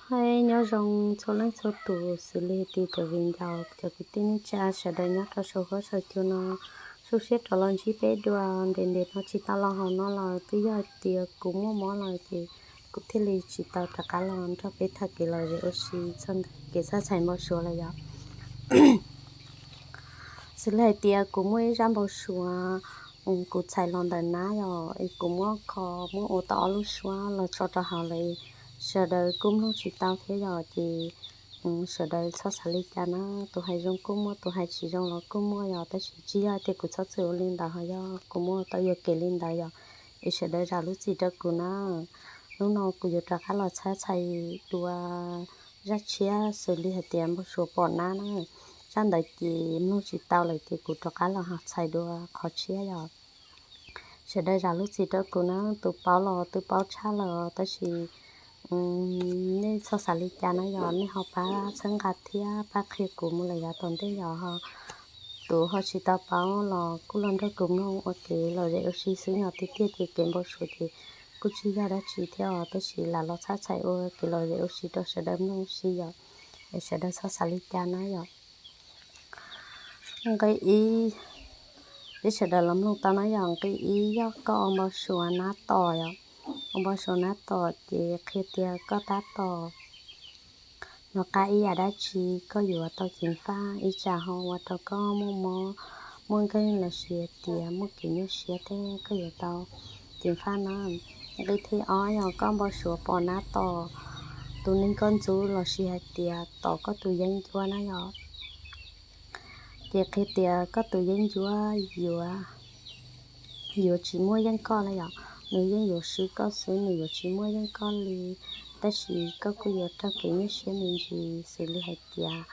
Hais nyob zoo txhua leej txhua tus, xws li hais tias cov viv ncaus cov kwv tij neej tsa sawv daws nyob rau saum huab saum cua no, zoo siab rov los ntsib peb dua. Ntev ntev no tsis tau los hauv no los twb yog hais tias kuv muaj mob lawm ces kuv thiaj li tsis tau rov qab los nrog peb tham kev lom zem ua si txog ntawm kev txhaj txhais npau suav lawm yom. Xws li hais tias kuv muaj ib zaj npau suav, kuv txhais los ntawm nab yom, kuv muab kho, muab ua tau ob lub suab los tso rau hauv lawm, sawv daws kuj mloog tsis tau thiab yom, ces sawv daws txhob xav li cas na. Tus hais zoo kuj muaj, tus hais tsis zoo los kuj muaj yom, tab sis tsis yog tias kuv txhob txwm ua li ntawd ho yog kuv muaj tau yuam kev li ntawd yom, es sawv daws zam lub txim rau kuv na. Hnub no kuv yuav rov qab los txhab txhais dua zaj tshiab xws li hais tias npau suav pom nab na. Zaj ntawd ces mloog tsis tau lawm ces kuv rov qab los ho txhais dua qhov tshiab yom. Sawv daws zam lub txim rau kuv na, tus paub los twb paub tshaj lawm tab sis nej txhob xav li cas na yom, nej ho pab txhawb nqa thiab pab qhia kuv mus lawm yav tom ntej yom. Ho tus ho tsis tau paub los kuj los nrog kuv mloog ua kev lom zem ua si xwb yom, tiag tiag ces kev npau suav ces kuj tsis yog dab tsi thiab os, tab sis lam los txhab txhais ua kev lom zem ua si rau sawv daws mloog ua si yom, es sawv daws txhob xav li cas na yom. Nqe ib, peb sawv daws los mloog tau na yom. Nqe ib yog koj ua npau suav nab tom yom, ua npau suav nab tom ces qhia tias koj tab tom hnov qab ib yam dab tsi, koj yuav tau ceev faj ib tsam ho ua rau koj muaj mob muaj nkeeg lossis tias muaj kev nyuaj siab thiab koj yuav tau ceev faj na. Nqe thib ob yog koj npau suav pom nab tom tus neeg koj ntxub lossis hais tias tom koj tus yeeb ncuab na yom. Ces qhia tias koj tus yeeb ncuab yuav, yuav tsis muaj yeej koj na yom, nws yeej yuav swb koj xwb, nws yuav tsis muaj yeej koj li, tab sis koj kuj yuav raug kev nyuaj siab me ntsis xws li hais tias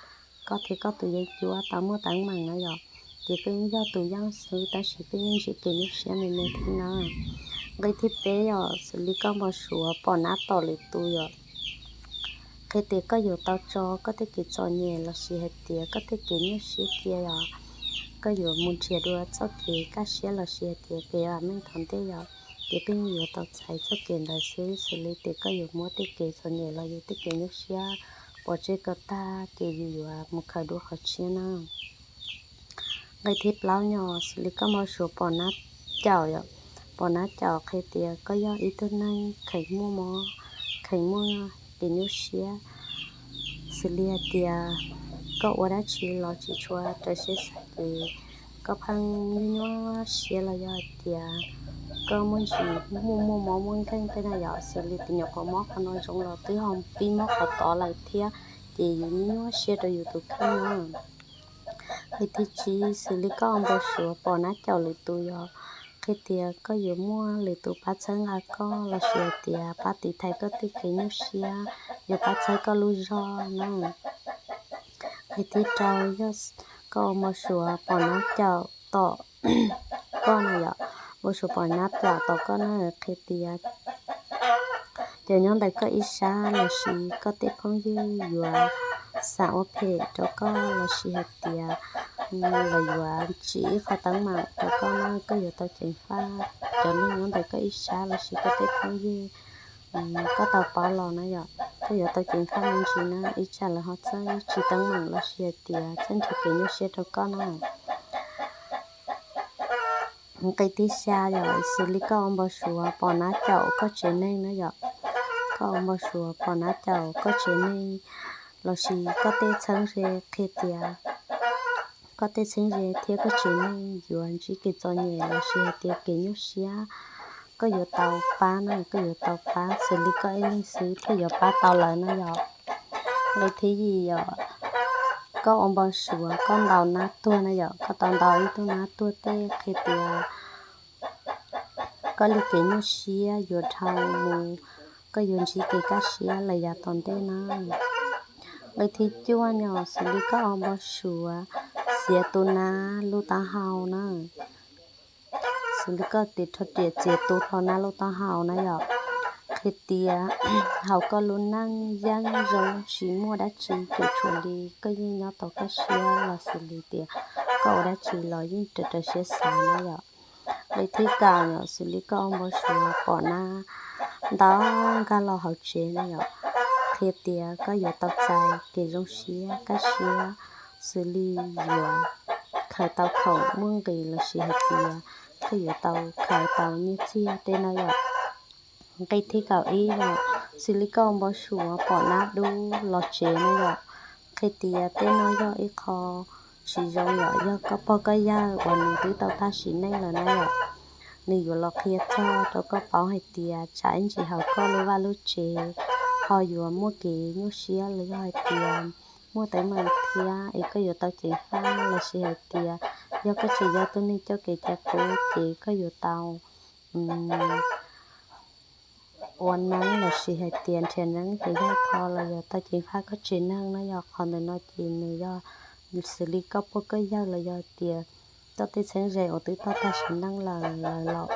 koj thiab koj tus yeeb ncuab tau muaj teeb meem na yom, ces koj yeej yog tus yeej xwb tab sis koj yeej ntsib kev nyuaj siab me me thiab na. Nqe thib peb yom, xws li koj npau suav pom nab tom lwm tus yom, qhia tias koj yuav tau tso koj tej kev txom nyem lossis hais tias koj tej kev nyuaj siab cia yom, koj yuav mus nrhiav dua txoj kev kaj siab lossis hais tias kev vam meej tom ntej yom, ces koj yeej yuav tau txais txoj kev ntawd xwb, xws li tias koj yuav muab tej kev txom nyem los yog tej kev nyuaj siab pov tseg kom tag ces yus yuav mus khaws dua qhov tshiab na. Nqe thib plaub yom, xws li koj npau suav pom nab caum yom, pom nab caum qhia tias koj yog ib tug neeg kheev muaj mob, kheev muaj kev nyuaj siab, xws li hais tias koj ua dab tsi los tsis tshua raws siab xav ces koj pheej nyuaj nyuaj siab los yog hais tias koj muaj ntsis muaj muaj mob muaj nkeeg tej na yom, xws li tus nyuam qhuav mob qhov no zoo los twb ho pib mob qhov tod lawm thiab, ces yus nyuaj nyuaj siab rau yus tus kheej na. Nqe thib tsib, xws li koj ua npau suav pom nab caum lwm tus yom, qhia tias koj yuav muaj lwm tus pab txhawb nqa koj lossis hais tias pab tiv thaiv koj tej kev nyuaj siab, yuav pab txhawb koj lub zog na. Nqe thib rau yog koj ua npau suav pom nab caum tom koj na yom, npau suav pom nab caum tom koj na, qhia tias cov nyob ntawm koj ib sab lossis koj tej phooj ywg yuav xav ua phem rau koj lossis hais tias lawv yuav tsim ib qho teeb meem rau koj na, koj yuav tau ceev faj. Cov neeg nyob ntawm koj ib sab lossis koj tej phooj ywg koj tau paub los na yom, koj yuav tau ceev faj me ntsis na, ib tsam lawv ho txawj tsim teeb meem lossis hais tias txawj nrhiav kev nyuaj siab rau koj na. Nqe thib xya yom, xws li koj ua npau suav pom nab caum koj tsev neeg na yom, koj ua npau suav pom nab caum koj tsev neeg lossis koj tej txheeb ze, qhia tias koj tej txheeb ze thiab koj tsev neeg yuav ntsib kev txom nyem lossis hais tias kev nyuaj siab, koj yuav tau pab na, koj yuav tau pab, xws li koj ib leeg xwb thiaj yuav pab tau lawv na yom. Nqe thib yim yom, koj ua npau suav koj ntaus nab tuag na yom, koj tau ntaus ib tug nab tuag tej qhia tias koj li kev nyuaj siab yuav dhau mus, koj yuav ntsib kev kaj siab lawm yav tom ntej na. Nqe thib cuaj yom, xws li koj ua npau suav txiav tus nab lub taub hau na, xws li koj tiv rho riam txiav tus hlo nab lub taub hau na yom, qhia tias hauv koj lub neej yeej zoo tsis muaj dab tsi cuam tshuam li, koj yeej nyob tau kaj siab los xws li tias koj ua dab tsi los yeej raws raws siab xav na yom. Nqe thib kaum yom, xws li koj ua npau suav pom nab ntau nkag los hauv tsev na yom, qhia tias koj yuav tau txais kev zoo siab kaj siab, xws li yuav khaws tau khoom muaj nqis lossis hais tias koj yuav tau khaws tau nyiaj txiag tej no yom. Nqe thib kaum ib yom, xws li koj ua npau suav pom nab dub los tsev no yom, qhia tias tej no yog ib qho tsis zoo yom, yog koj pog koj yawg uas nws twb tau tag sim neej lawm na yom. Nws yuav los qhia txog rau koj paub hais tias tsam ib ntsis hauv koj lub vaj lub tsev ho yuav muaj kev nyuaj siab los yog hais tias muaj teeb meem thiab es koj yuav tau ceev faj lossis hais tias yog koj tseem yog tus neeg coj kev cai qub ces koj yuav tau ua neeb lossis hais tias nrhiav neeb ces yog kho los yuav tau ceev faj koj tsev neeg no yom. Qhov ntawm no ces nws yog xws li koj pog koj yawg los yog tias koj tej txheeb ze uas twb tau tag sim neej lawm, lawv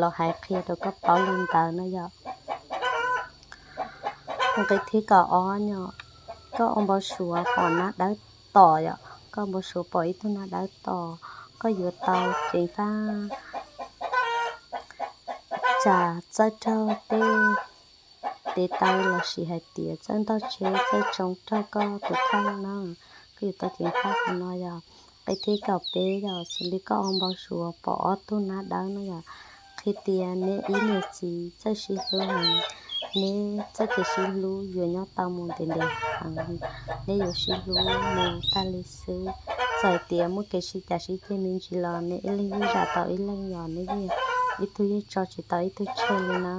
los hais qhia rau koj paub li ntawd no yom. Nqe thib kaum ob yom, koj ua npau suav pom nab dawb tom yom, koj ua npau suav pom ib tug nab dawb tom, koj yuav tau ceev faj tsam txawj raug tej tes taw lossis hais tias txawj ntaug tsheb txawj tsoo raug koj tus kheej na, koj yuav tau ceev faj qhov no yom. Nqe thib kaum peb yom, xws li koj ua npau suav pom ob tug nab dawb no yom, qhia tias neb ib niam txiv txawj sib hlub heev, neb txoj kev sib hlub yuav nyob tau mus ntev ntev heev, neb yuav sib hlub mus tag li xwb. Txawm tias muaj kev sib cav sib ceg me ntsis los neb ib leeg yeej zam tau ib leeg yom, neb yeej ib tug yeej tso tsis tau ib tug tseg li na.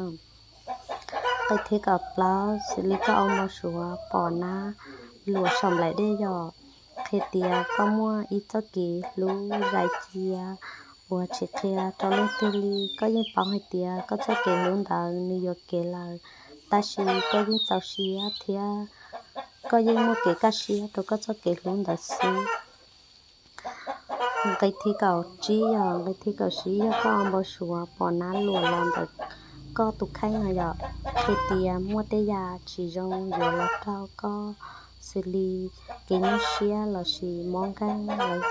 Nqe thib kaum plaub, xws li koj ua npau suav pom nab luam saum nplaim dej yom, qhia tias koj muaj ib txoj kev hlub zais cia uas tsis qhia rau leej twg li. Koj yeej paub hais tias koj txoj kev hlub ntawd nws yuam kev lawm, tab sis koj yeej txaus siab thiab koj yeej muaj kev kaj siab rau koj txoj kev hlub ntawd xwb. Nqe thib kaum tsib yog, nqe thib kaum tsib yog koj ua npau suav pom nab luam los ntawm koj tus kheej no yom, qhia tias muaj tej yam tsis zoo yuav los raug koj, xws li kev nyuaj siab lossis mob nkeeg lawm.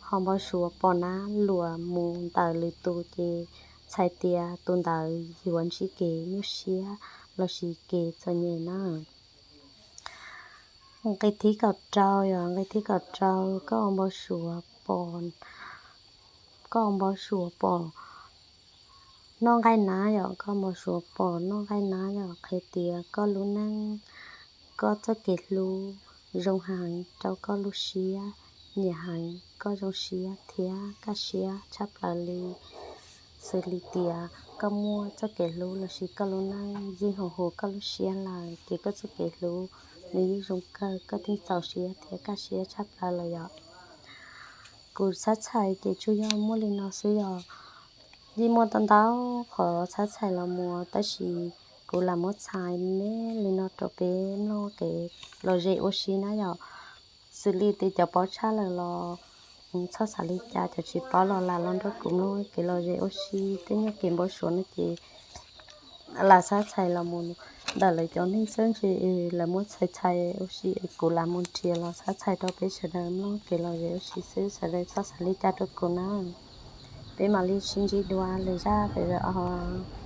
Ho npau suav pom nab luam mus ntawm lwm tus ces txhais tias tus ntawd yuav ntsib kev nyuaj siab lossis kev txom nyem na. Nqe thib kaum rau yog, nqe thib kaum rau koj ua npau suav pom, koj ua npau suav pom noj nqaij nab yom, koj ua npau suav pom noj nqaij nab yom, qhia tias koj lub neej, koj txoj kev hlub zoo heev rau koj lub siab, nyiam heev, koj zoo siab thiab kaj siab tshaj plaws li. Xws li tias koj muaj txoj kev hlub lossis koj lub neej yeej haum huv koj lub siab lawm ces koj txoj kev hlub nws yeej zoo kawg, koj yeej txaus siab thiab kaj siab tshaj plaws lawm yom. Kuv txhab txhais ces tsuas yog muaj li no xwb yom. Yeej muaj tau ntau qhov txhab txhais los mus tab sis kuv lam muab txhais me li no rau peb mloog kev lom zem ua si na yom. Xws li tias cov paub tshaj lawm los txhob xav li cas, cov tsis paub los lam los nrog kuv mloog kev lom zem ua si tej nyuag kev npau suav no ces lam txhab txhais los mus ntawm lawv cov neeg xwb ntshe lawv muab txhais txhais ua si es kuv lam mus nrhiav los txhab txhais rau peb sawv daws mloog kev lom zem ua si xwb, sawv daws txhob xav li cas rau kuv na. Peb mam li sib ntsib dua lwm zaj pem os.